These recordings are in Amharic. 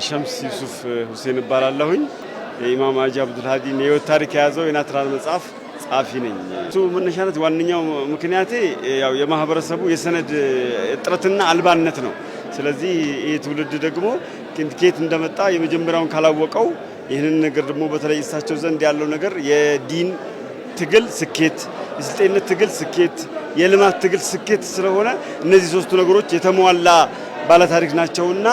ሸምስ ዩሱፍ ሁሴን እባላለሁኝ። የኢማም ሀጂ አብዱልሃዲን የህይወት ታሪክ የያዘው የናትራል መጽሐፍ ጸሐፊ ነኝ። እሱ መነሻነት ዋነኛው ምክንያቴ ያው የማህበረሰቡ የሰነድ እጥረትና አልባነት ነው። ስለዚህ ይህ ትውልድ ደግሞ ከየት እንደመጣ የመጀመሪያውን ካላወቀው፣ ይህንን ነገር ደግሞ በተለይ እሳቸው ዘንድ ያለው ነገር የዲን ትግል ስኬት፣ የስልጤነት ትግል ስኬት፣ የልማት ትግል ስኬት ስለሆነ እነዚህ ሶስቱ ነገሮች የተሟላ ባለታሪክ ናቸውና፣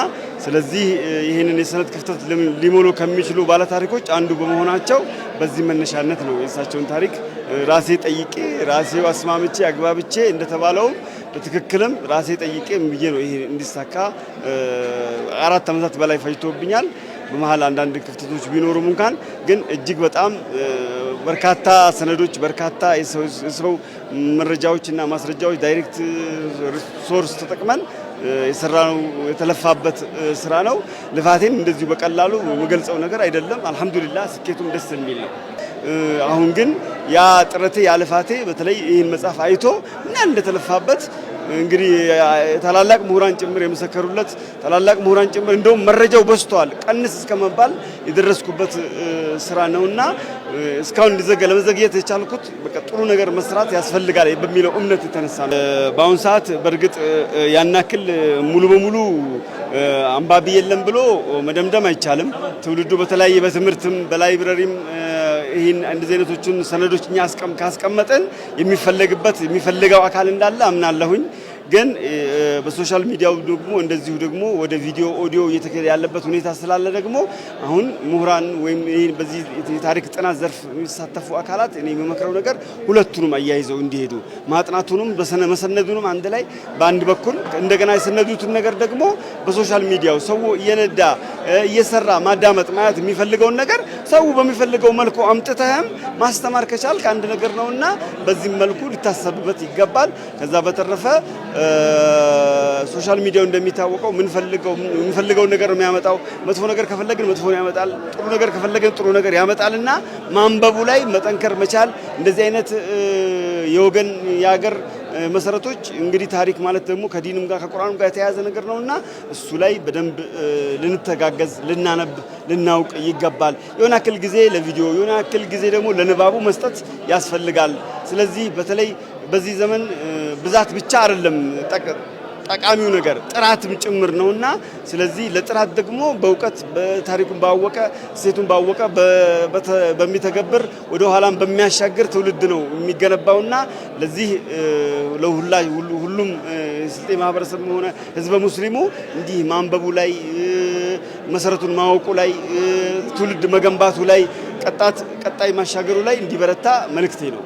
ስለዚህ ይህንን የሰነድ ክፍተት ሊሞሉ ከሚችሉ ባለታሪኮች አንዱ በመሆናቸው በዚህ መነሻነት ነው የእሳቸውን ታሪክ ራሴ ጠይቄ፣ ራሴው አስማምቼ፣ አግባብቼ፣ እንደተባለውም በትክክልም ራሴ ጠይቄ ብዬ ነው። ይሄ እንዲሳካ 4 ዓመታት በላይ ፈጅቶብኛል። በመሀል አንዳንድ ክፍተቶች ቢኖሩም እንኳን ግን እጅግ በጣም በርካታ ሰነዶች፣ በርካታ የሰው መረጃዎች እና ማስረጃዎች direct source ተጠቅመን የሰራነው፣ የተለፋበት ስራ ነው። ልፋቴን እንደዚሁ በቀላሉ የምገልጸው ነገር አይደለም። አልሐምዱሊላህ ስኬቱም ደስ የሚል ነው። አሁን ግን ያ ጥረቴ፣ ያ ልፋቴ በተለይ ይህን መጽሐፍ አይቶ ምን እንደተለፋበት እንግዲህ ታላላቅ ምሁራን ጭምር የመሰከሩለት፣ ታላላቅ ምሁራን ጭምር እንደውም መረጃው በዝቷል ቀንስ እስከመባል የደረስኩበት ስራ ነውና፣ እስካሁን እንዲዘጋ ለመዘግየት የቻልኩት በቃ ጥሩ ነገር መስራት ያስፈልጋል በሚለው እምነት የተነሳ ነው። በአሁን ሰዓት በእርግጥ ያን ያክል ሙሉ በሙሉ አንባቢ የለም ብሎ መደምደም አይቻልም። ትውልዱ በተለያየ በትምህርትም በ library ም ይህን እንደዚህ አይነቶችን ሰነዶች እኛ ካስቀመጥን የሚፈለግበት የሚፈልገው አካል እንዳለ አምናለሁኝ። ግን በ social media ው ደግሞ እንደዚሁ ደግሞ ወደ ቪዲዮ፣ ኦዲዮ እየተካሄደ ያለበት ሁኔታ ስላለ ደግሞ አሁን ምሁራን ወይም ይህን በዚህ የታሪክ ጥናት ዘርፍ የሚሳተፉ አካላት እኔ የምመክረው ነገር ሁለቱንም አያይዘው እንዲሄዱ፣ ማጥናቱንም መሰነዱንም አንድ ላይ በአንድ በኩል፣ እንደገና የሰነዱትን ነገር ደግሞ በ social media ው ሰው እየነዳ፣ እየሰራ ማዳመጥ፣ ማየት የሚፈልገውን ነገር ሰው በሚፈልገው መልኩ አምጥተህም ማስተማር ከቻልክ አንድ ነገር ነውና በዚህም መልኩ ሊታሰብበት ይገባል። ከዛ በተረፈ social media ው እንደሚታወቀው የምንፈልገውን ነገር ነው የሚያመጣው። መጥፎ ነገር ከፈለግን መጥፎ ያመጣል፣ ጥሩ ነገር ከፈለግን ጥሩ ነገር ያመጣልና ማንበቡ ላይ መጠንከር መቻል፣ እንደዚህ አይነት የወገን የሀገር መሰረቶች፣ እንግዲህ ታሪክ ማለት ደግሞ ከዲንም ጋር ከቁርአንም ጋር የተያያዘ ነገር ነውና እሱ ላይ በደንብ ልንተጋገዝ፣ ልናነብ፣ ልናውቅ ይገባል። የሆነ ያክል ጊዜ ለቪዲዮ፣ የሆነ ያክል ጊዜ ደግሞ ለንባቡ መስጠት ያስፈልጋል። ስለዚህ በተለይ በዚህ ዘመን ብዛት ብቻ አይደለም ጠቃሚው ነገር፣ ጥራትም ጭምር ነውና፣ ስለዚህ ለጥራት ደግሞ በእውቀት በታሪኩን ባወቀ፣ እሴቱን ባወቀ፣ በሚተገብር፣ ወደ ኋላም በሚያሻግር ትውልድ ነው የሚገነባውና ለዚህ ለሁላ ሁሉም የስልጤ ማህበረሰብ ሆነ ህዝበ ሙስሊሙ እንዲህ ማንበቡ ላይ፣ መሰረቱን ማወቁ ላይ፣ ትውልድ መገንባቱ ላይ፣ ቀጣይ ማሻገሩ ላይ እንዲበረታ መልእክቴ ነው።